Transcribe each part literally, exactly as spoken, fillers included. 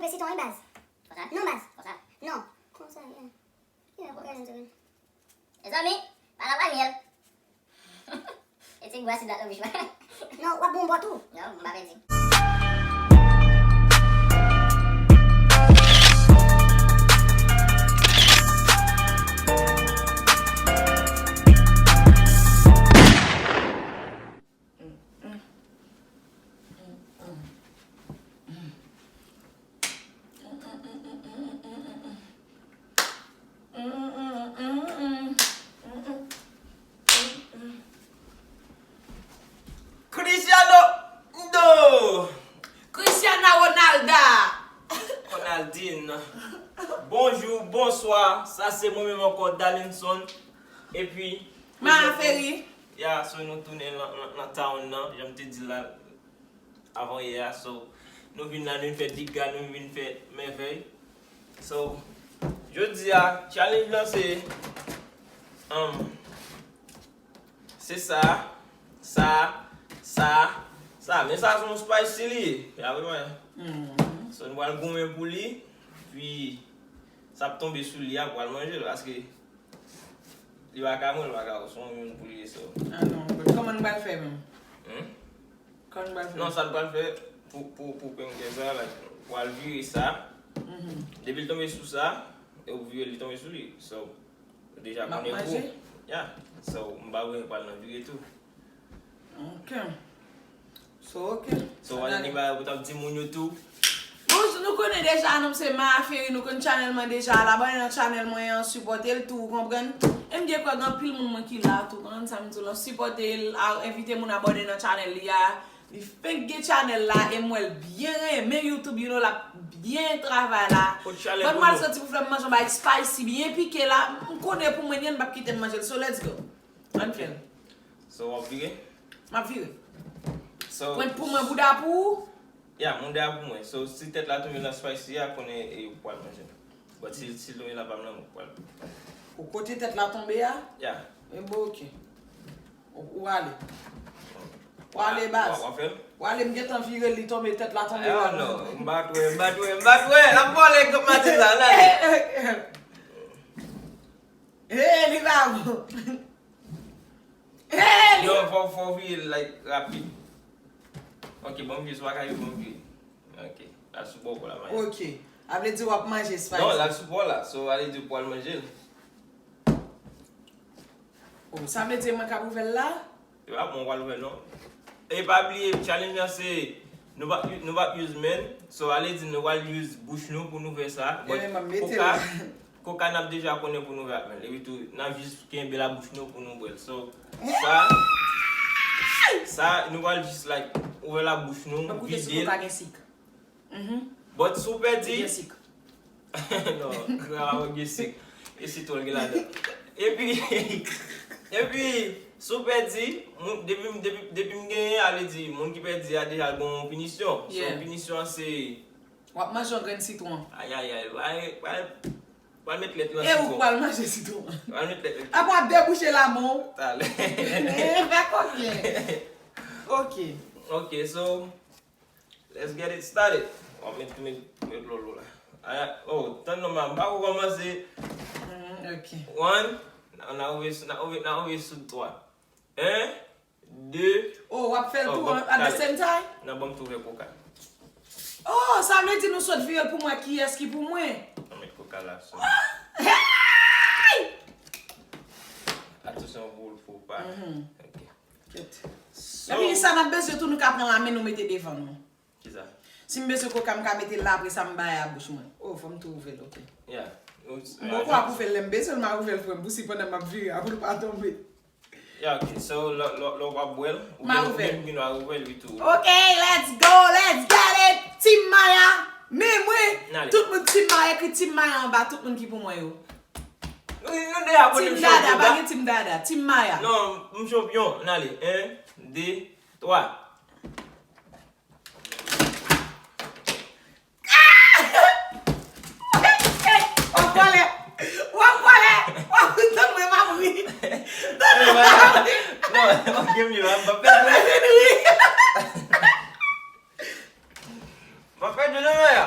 Mwen sitwon wi baz. Konsa? Non baz. Konsa? Non. Konsa, yeah. Yeah, ok, yon segonn. Mezanmi, pa nan pwa myèl. E ti gwa si dat nan bouch mwen. Non, w ap bon bò tou. Non, m pa pèdi. Cristiano do! Cristiana Ronalda! Ronaldinho. Bonjou, bonswa. Sa se mwen menm ankò, Dalinson. Epi, Ma feri. Ya, so nou tounen nan, nan, nan town nan, jan m te di la avan yè a. So, nou vin la, nou vin fè dega, nou vin fè mèvèy. So, jodi a, challenge lan se, um, se sa, sa, sa, sa. Men sa se yon spicy li ye. Ya, wi, mwen. So, nou pral goumen pou li. Pi, sa ap tonbe sou li a, pral manje l, paske li pa ka mouri, li pa ka, se yon moun pou li ye, so. Ah non, but kòman n pral fè menm? Hmm? Kòman n pral fè? Non, sa n pral fè pou, pou, pou pengwen sa, like, w al vire sa. Mhm. Depi l tonbe sou sa, e w vire li tonbe sou li. So, ou deja konnen kou. Yeah. So, m pa bezwen pral nan vire tou. Ok. So, ok. So, w ale gen bagay pou t ap di moun yo tou? Bon, nou konnen deja, non, se Ma Feri, nou konn channel mwen deja, al abòne nan channel mwen an, sipòte l tou, ou konprann? E m gen kwè gen anpil moun mwen ki la tou, konprann sa m di w lan, sipòte l, a, envite moun abòne nan channel li a. Li fenk gen channel la, e m wè l byen renmen YouTube, you know, l ap byen travay la. Kot channel pou nou? Ban m al soti pou fè m manje yon bagay spicy, byen pike la, m konnen pou mwen, nyen m p ap kite m manje l, so let's go. Ann fè l. So, w ap vire? M ap vire. So, pwent pou mwen, bouda pou ou? Ya, bouda pou mwen. So, si tèt la tonbe nan spicy a, konnen e ou pral manje l. But si, si l tonbe nan pa m nan, ou pral. Ou kote tèt la tonbe a? Ya. E bon, ok. Ou, ou ale. Ou ale, baz. W ap fè l? Ou ale, m gentan vire l, li tonbe, tèt la tonbe la. Hell no. M pa t wè, m pa t wè, m pa t wè. L ap vole, kòm maten sa, la. Hey, li pa bon. Hey, li... Non, fò, fò w vire l, like, rapid. Ok, ban m vire, si w pa ka vire, ban m vire. Ok, l al sou bò w la, manje. Ok, a vle di w ap manje spicy. Non, l al sou bò w la, so, a vle di w pral manje l. Oh, sa vle di mwen k ap ouvè l la? E pa mwen w pral ouvè l, non. E pa bliye, challenge lan se, nou p ap, nou p ap use men, so, a vle di nou pral use bouch nou pou nou fè sa. But koka, koka n ap deja konnen pou nou fè ak men. Epi tou, n ap jis kenbe labouch nou pou nou bwè l. So, sa, sa, nou pral jis, like, ouvè labouch nou, vide l. Koka gen sik. But si w pèdi, gen sik. Non, koka pa gen sik. E sitwon gen ladan. Epi, epi, si w pèdi, moun, depi, depi, depi m genyen, a vle di, moun ki pèdi a deja gon pinisyon. So, pinisyon an se... W ap manje yon grenn sitwon. Ayayay, pral, pral, pral met lèt nan sitwon. E ou pral manje sitwon. Pral met lèt nan sitwon. Apre w ap debouche lamen w. Talè. Fè koken. Ok. Ok, so, let's get it started. W ap met, met, met lolo la. Aya, oh, tann non, m pa ko kòmanse. Mm, ok. One, n a, n a ouvè sou, n a ouvè, n a ouvè sou twa. En, de. Oh, w ap fè l tou at the same time? Nan ban m tou ouvè koka. Oh, sa vle di nou sot vire l pou mwen, kiyès ki pou mwen? An met koka la sou. Hey! Atansyon pou, pou pa. Ok. Kèt. So, epi sa n ap bezwen tou, nou ka pran lamen nou mete devan nou. Kisa? Si m bezwen koka, m ka mete l la, apre sa m bay a bouch mwen. Oh, fò m tou ouvè l, ok. Yeah. M poko ap ouvè l, lè m bezwen l, m a ouvè l, frè m, pou si pandan m ap vire a, pou l pa tonbe. Yeah, ok. So, lè, lè, lè w ap bwè l, ou gen, ou gen dwa ouvè l, wi, tou. Ok, let's go, let's get it! Team Maya, men mwen, tout moun Team Maya, ekri Team Maya anba, tout moun ki pou mwen yo. Nou, nou deja konnen m chanpyon. Team Dada, pa gen Team Dada, Team Maya. Non, m chanpyon, n ale. En, de, twa. W ap vole! W ap vole! W ap tann mwen, m ap ri. Tann mwen, m ap ri. Non, ok, m ap fè sa. M ap fè de nan mè a.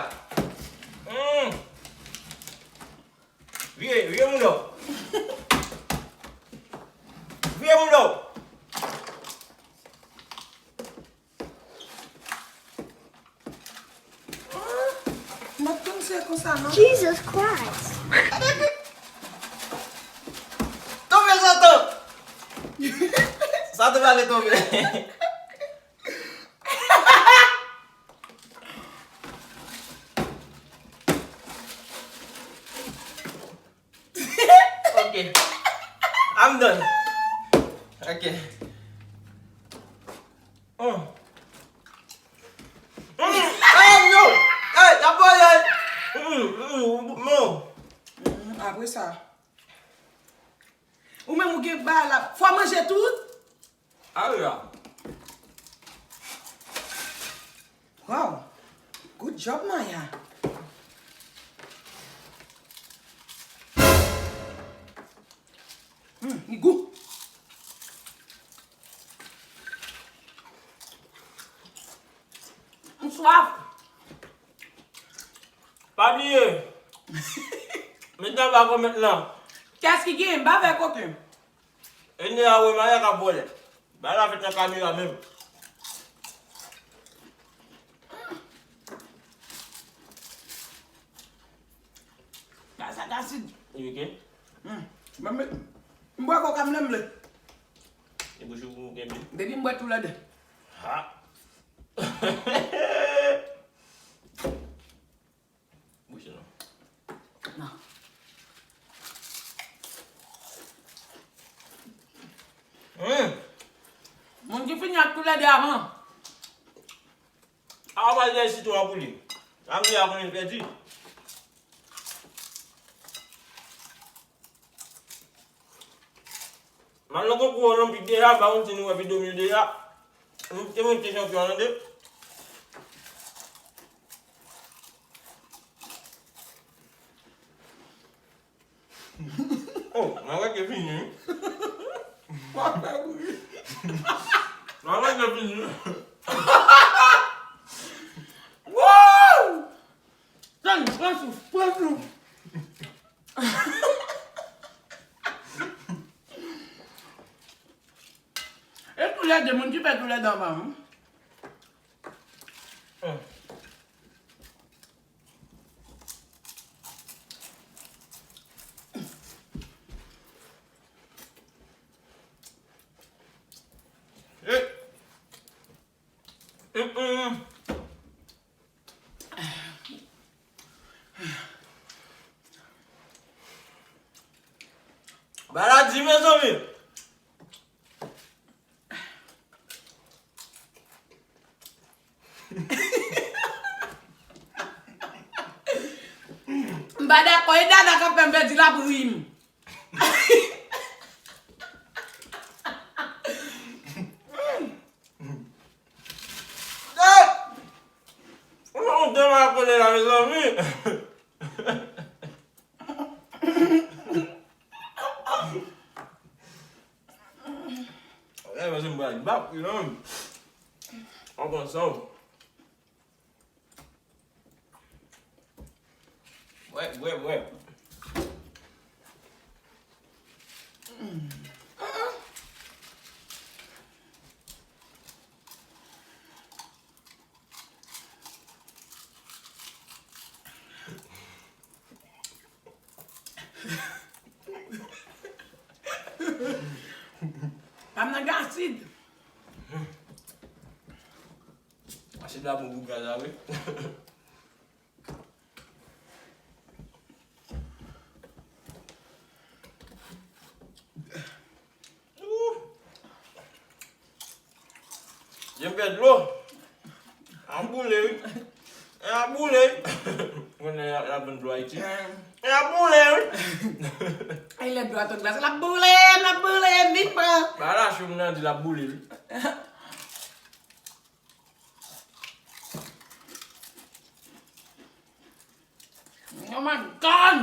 Vire, vire moun nan. Vire moun nan. Ah, m ap tonbe sèl konsa, non? Jesus Christ! Tonbe, Satan! Satan pale tonbe. Ok. I'm done. Ok. Mm. Mm. Ay, yo! Ay, y ap vole! Mm, mm, non. Mm, apre sa. Ou menm ou gen bagay la. Fò manje tout. Ayo. Wow. Good job, Maya. Mm, li gou. M swaf. Pa bliye. Met nan ba kòmèt lan. Kès ki genyen? M pa fè koken. Ennmi a wè Maya k ap vole. Bagay la fèt nan kamera menm. Bagay sa t asid. Li pike? Hmm. Mwen met, m bwè koka m lè m vle. E bouch ou pou kenbe? Depi m bwè toulède. Ha! Bouche non. Non. Hmm. Moun ki fini ak toulède avan. A, w ap al dèyè sitwon an pou li. Anvi a konnen l pèdi. M al nan konkou olenpik deja, m pa konn si nou wè videyo m yo deja. Nou te monte chanpyon an de. Oh, mwen wè ke fini, wi. W ap fè bri. Mwen wè ke fini, wi. Wouw! Tann, pran souf, pran souf. E toulède, moun ki fè toulède anba, wi. Bagay la di, mezanmi. M pa dakò, e Dada k ap fè m pèdi laprim. Ou te mal kole la, mezanmi. Lè mwen se m pral bak li non. An konsa w. Bwè, bwè, bwè. Pa m nan gen asid. Asid la bon pou gaz la, wi. Jan m fè dlo. A boule, wi. E a boule, wi. Konnen y a, y a vann dlo Ayiti. E a boule, wi. Ay, lè dlo a tann glase, l ap boule, l ap boule, vin pran. Ba la chou m nan di l ap boule, wi. Oh my God!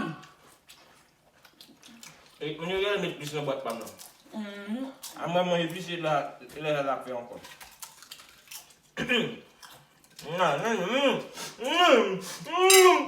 E, moun yo genlè met plis nan bwat pa m nan. Mhm. A mwen manje plis, e la, e la, la fè ankò. Nan, nan, nan, nan, nan.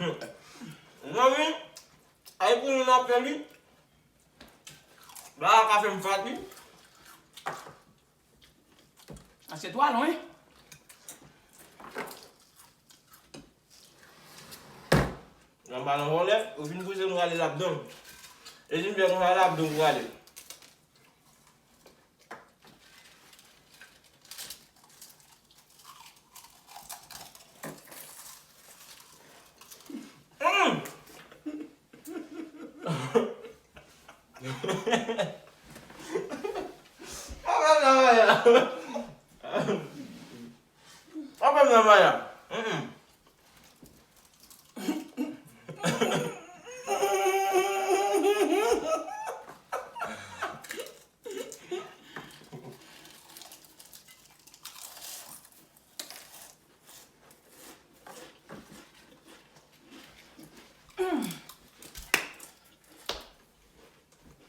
Zanmi, ay pou nou n ap fè li. Ba a ka fè m fati. Asyèt ou a lwen. Nan pa nan vòlè, ou fin pouse m rale ladan. E si m fè konsa ladan ou rale. Mm. Apa namanya? Apa namanya? Mm-mm.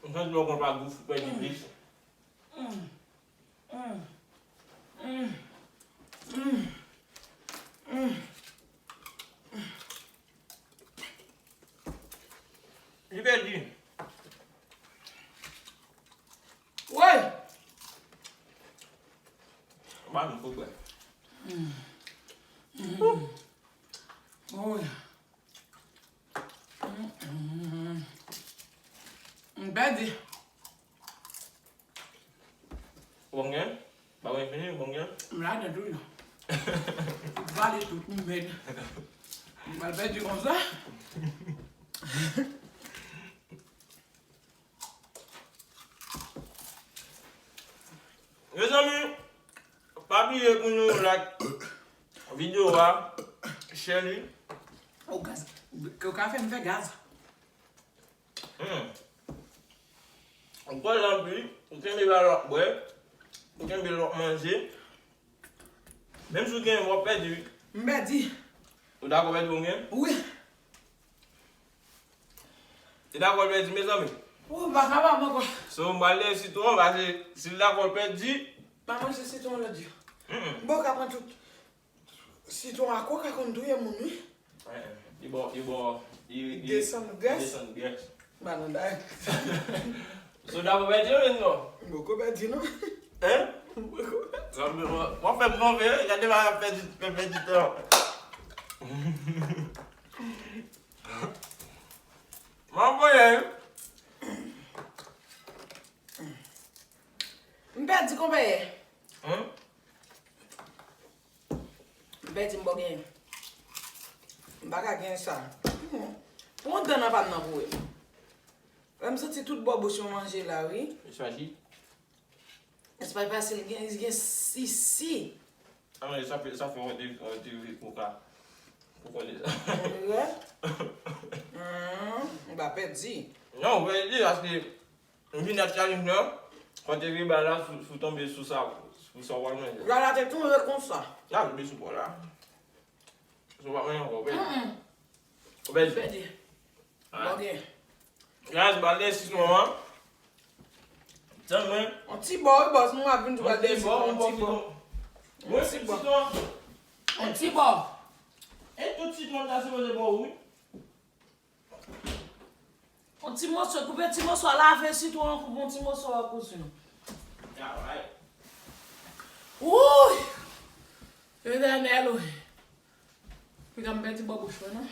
Mwen santi mwen konn pa gou fou pèdi plis. Li pèdi. Woy! Ba nou pou bwè. Woy! M pèdi. Ou konn gen? Bagay fini, ou konn gen? M ladan tou la. Vale tout, m mèd. M pral pèdi konsa. Mezanmi, pa bliye pou nou like videyo a, share li. O gaz, ke w ka fè m fè gaz. Hmm. Ou pran lanpli, ou kenbe la lòt bwè, ou kenbe lòt manje. Menm si w gen, w ap pèdi wi. M pèdi. Ou dakò pèdi ou gen? Wi. Li dakò l pèdi, mezanmi. Ou pa kapab ankò. So, m pral leve sitwon, paske si l dakò l pèdi. Pa manje sitwon lòt jou. Mm-mm. Bon, ka pran tout. Sitwon ak koka konn touye moun, wi. Eh, eh. Li bon, li bon, li, li desann grès. Desann grès. Ba nou dayè. So, w dakò pèdi, wi, non? M poko pèdi, non. Hein? M poko pèdi. Zanmi, w, w ap fè m twonpe, wi. Gade, m ap pèdi, pèdi tan. Mwen voye. M pèdi konbyen? Hein? M pèdi, m poko genyen. M pa ka genyen sa. Pran dan nan pa m nan pou wè. Wè m santi tout bò bouch mwen manje la, wi. Li swazi. Se pa fasil, gen, gen sisi. Ah, men sa fè, sa fè yon ti, yon ti vi pou ka, pou konnen sa. Wè? Hmm, m pa pèdi. Non, ou pèdi, paske m vin ak challenge nan, kote vi ba la, sou, sou tonbe sou sa, sou sa w pral manje. La, la te tonbe konsa. La, tonbe sou bò la. Sou pa mwen ankò, ou pèdi. Mm-mm. Ou pèdi. Pèdi. Ah. Bon, gen. Guys, ba lè sitwon an. Tann mwen. On ti bò, wi, bòs, nou ap vin tou ba lè sitwon, on ti bò. On ti bò. On ti bò. E tout sitwon ta sipoze bò, wi. On ti moso, koupe ti moso, lave sitwon an, koupe on ti moso a, kouzin. Alright. Wouy! Etènèl, wi. Piga m pèdi bò bouch mwen, non.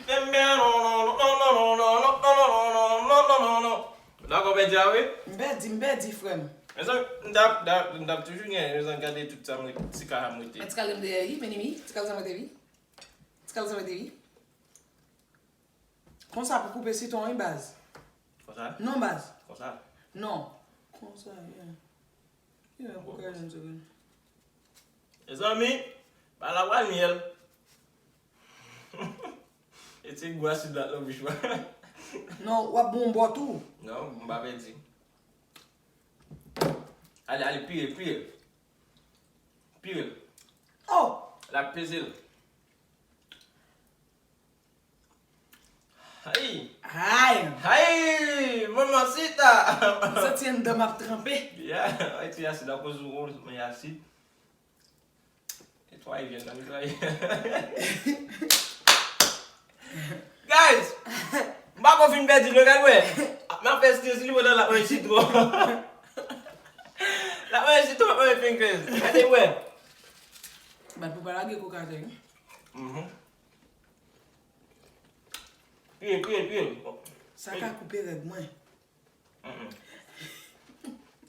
Dakò, pèdi a, wi. M pèdi, m pèdi, frè m. Mezanmi, m t ap, m t ap, m t ap toujou gen, mezanmi, gade tout sa m rete, ti ka m rete. Ti kal m te, wi, mennimi, ti kal sa m rete, wi. Ti kal sa m rete, wi. Konsa pou koupe sitwon wi baz. Konsa? Non baz. Konsa? Non. Konsa, yeah. Yeah, pou kale m sou. Mezanmi, ba la pral myèl. E ti gou asid la nan bouch mwen. Non, w ap bon bò tou. Non, m pa pèdi. Ale, ale, pire, pire. Pire. Oh! L ap peze l. Ay! Ay! Ay! Mamacita! M santi anndan m ap tranpe. Yeah, ay, ti asid akoz ou, ou, men asid. Netwaye vyann nan, netwaye. Guys, m pa ko fin pèdi non, gad wè. M ap fè stil li pandan l ap manje sitwon. L ap manje sitwon, ap manje Pringles. Gade wè. Bat pou pa lage koka tè. Mhm. Piye, piye, piye. Sa ka koupe règ mwen. Mm-mm.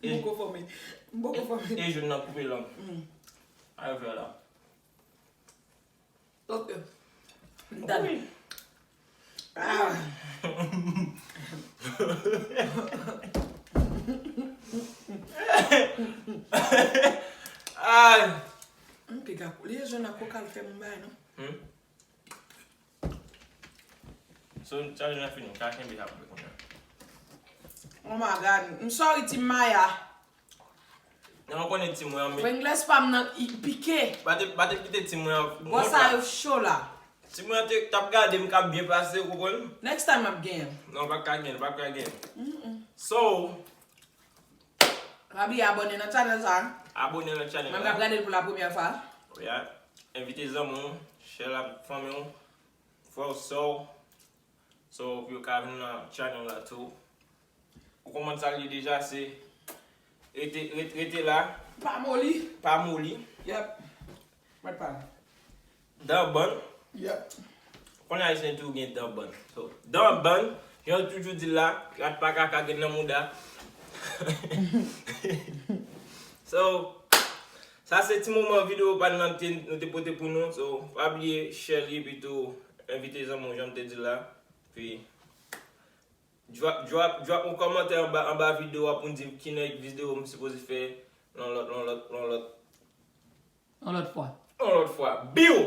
M poko fòme. M poko fòme. E joun nan koupe lang. Mm. Al fè la. Ok. M tande. Wi. Ah. Ay. M piga koule, jan nan koka l fè m bay non. Hmm? So, challenge la fini, ka kenbe ap bwè kounye a. Oh my God, m sorry Team Maya. Nan, ou konnen Team Maya, men Pringles pa m nan, i pike. Pa te, pa te kite Team Maya. Bò sa yo cho la. Team Maya te, t ap gade m k ap byen pase, ou konprann? Next time m ap genyen. Non, pa ka genyen, pa ka genyen. Mm-mm. So, pa bliye abòne nan channel sa. Abòne nan channel la. Mwen m ap gade l pou la premyè fwa. Yeah. Envite zanmi w, share l ak fanmi w, frè w, sè w. So, pou yo ka vin nan channel la tou. Ou konprann sa l ye deja, se rete, rete, rete la. Pa moli. Pa moli. Yep. Mwen pa. Dan bann. Yep. Konnen Ayisyen toujou gen dan bann. So, dan bann, jan yo toujou di l la, rat pa kaka gen nan mouda. So, sa se ti moman videyo pa n nan te, nou te pote pou nou. So, pa bliye share li, epi tou envite zanmi w, jan m te di l la. Epi, drop, drop, drop yon kòmantè anba, anba videyo a pou n di m ki nèg videyo m sipoze fè yon lòt, yon lòt, yon lòt. Yon lòt fwa. Yon lòt fwa. Biw!